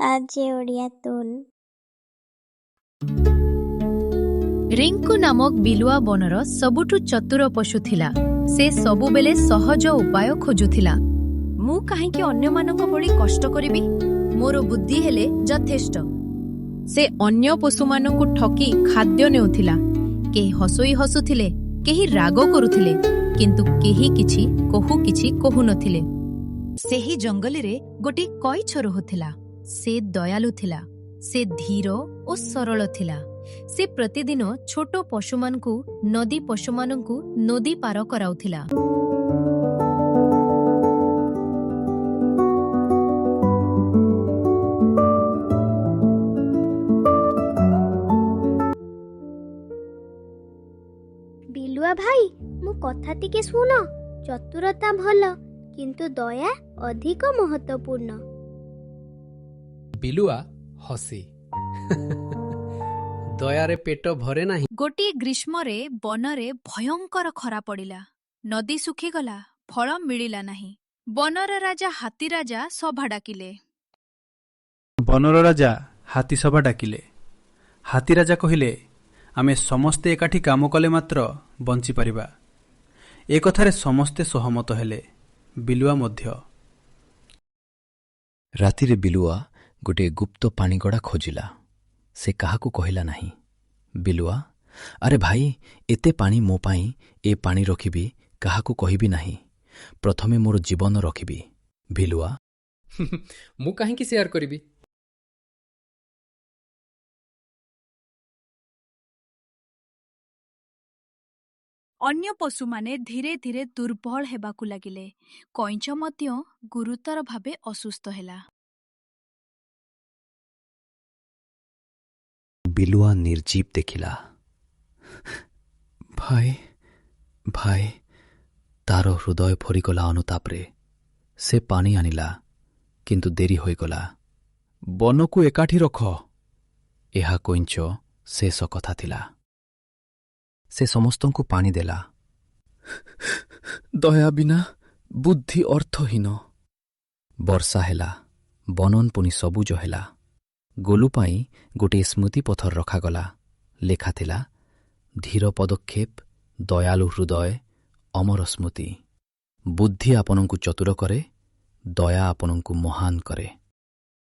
RJ Odia ତୁନ। Rinku ନାମକ ବିଲୁଆ ବନର ସବୁଠୁ ଚତୁର ପଶୁ ଥିଲା। ସେ ସବୁବେଳେ ସହଜ ଉପାୟ ଖୋଜୁଥିଲା। ମୁଁ କାହିଁକି ଅନ୍ୟମାନଙ୍କ ଭଳି କଷ୍ଟ କରିବି? ମୋର ବୁଦ୍ଧି ହେଲେ ଯଥେଷ୍ଟ। ସେ ଅନ୍ୟ ପଶୁମାନଙ୍କୁ ଠକି ଖାଦ୍ୟ ନେଉଥିଲା। କେହି ହସୋଇ ହସୁଥିଲେ, କେହି ରାଗ କରୁଥିଲେ, କିନ୍ତୁ କେହି କିଛି କହୁନଥିଲେ। ସେହି ଜଙ୍ଗଲରେ ଗୋଟିଏ କଇଁଛ ରହୁଥିଲା। ସେ ଦୟାଳୁ ଥିଲା। ସେ ଧୀର ଓ ସରଳ ଥିଲା। ସେ ପ୍ରତିଦିନ ଛୋଟ ପଶୁମାନଙ୍କୁ ନଦୀ ପାର କରାଉଥିଲା। ବିଲୁଆ ଭାଇ, ମୋ କଥା ଟିକେ ଶୁଣ। ଚତୁରତା ଭଲ, କିନ୍ତୁ ଦୟା ଅଧିକ ମହତ୍ତ୍ୱପୂର୍ଣ୍ଣ। ବିଲୁଆ ହସି, ଦୟାରେ ପେଟ ଭରେ ନାହିଁ। ଗୋଟିଏ ଗ୍ରୀଷ୍ମରେ ବନରେ ଭୟଙ୍କର ଖରା ପଡ଼ିଲା। ନଦୀ ଶୁଖିଗଲା, ଫଳ ମିଳିଲା ନାହିଁ। ବନର ରାଜା ହାତୀରାଜା ସଭା ଡାକିଲେ। ବନର ରାଜା ହାତୀ ସଭା ଡାକିଲେ। ହାତୀରାଜା କହିଲେ, ଆମେ ସମସ୍ତେ ଏକାଠି କାମ କଲେ ମାତ୍ର ବଞ୍ଚିପାରିବା। ଏ କଥାରେ ସମସ୍ତେ ସହମତ ହେଲେ, ବିଲୁଆ ମଧ୍ୟ। ରାତିରେ ବିଲୁଆ ଗୋଟିଏ ଗୁପ୍ତ ପାଣିଗଡ଼ା ଖୋଜିଲା। ସେ କାହାକୁ କହିଲା ନାହିଁ। ବିଲୁଆ, ଆରେ ଭାଇ, ଏତେ ପାଣି ମୋ ପାଇଁ। ଏ ପାଣି ରଖିବି, କାହାକୁ କହିବି ନାହିଁ। ପ୍ରଥମେ ମୋର ଜୀବନ ରଖିବି। ବିଲୁଆ, ମୁଁ କାହିଁକି ସେୟାର କରିବି? ଅନ୍ୟ ପଶୁମାନେ ଧୀରେ ଧୀରେ ଦୁର୍ବଳ ହେବାକୁ ଲାଗିଲେ। କଇଁଛ ମଧ୍ୟ ଗୁରୁତର ଭାବେ ଅସୁସ୍ଥ ହେଲା। ବିଲୁଆ ନିର୍ଜୀବ ଦେଖିଲା। ଭାଇ, ଭାଇ, ତାର ହୃଦୟ ଭରିଗଲା ଅନୁତାପରେ। ସେ ପାଣି ଆଣିଲା, କିନ୍ତୁ ଦେରି ହୋଇଗଲା। ବନକୁ ଏକାଠି ରଖ, ଏହା କଇଁଚ ଶେଷ କଥା ଥିଲା। ସେ ସମସ୍ତଙ୍କୁ ପାଣି ଦେଲା। ଦୟା ବିନା ବୁଦ୍ଧି ଅର୍ଥହୀନ। ବର୍ଷା ହେଲା, ବନନ ପୁଣି ସବୁଜ ହେଲା। ଗୋଲୁ ପାଇଁ ଗୋଟିଏ ସ୍ମୃତି ପଥର ରଖାଗଲା। ଲେଖାଥିଲା, ଧୀର ପଦକ୍ଷେପ, ଦୟାଳୁ ହୃଦୟ, ଅମର ସ୍ମୃତି। ବୁଦ୍ଧି ଆପଣଙ୍କୁ ଚତୁର କରେ, ଦୟା ଆପଣଙ୍କୁ ମହାନ କରେ।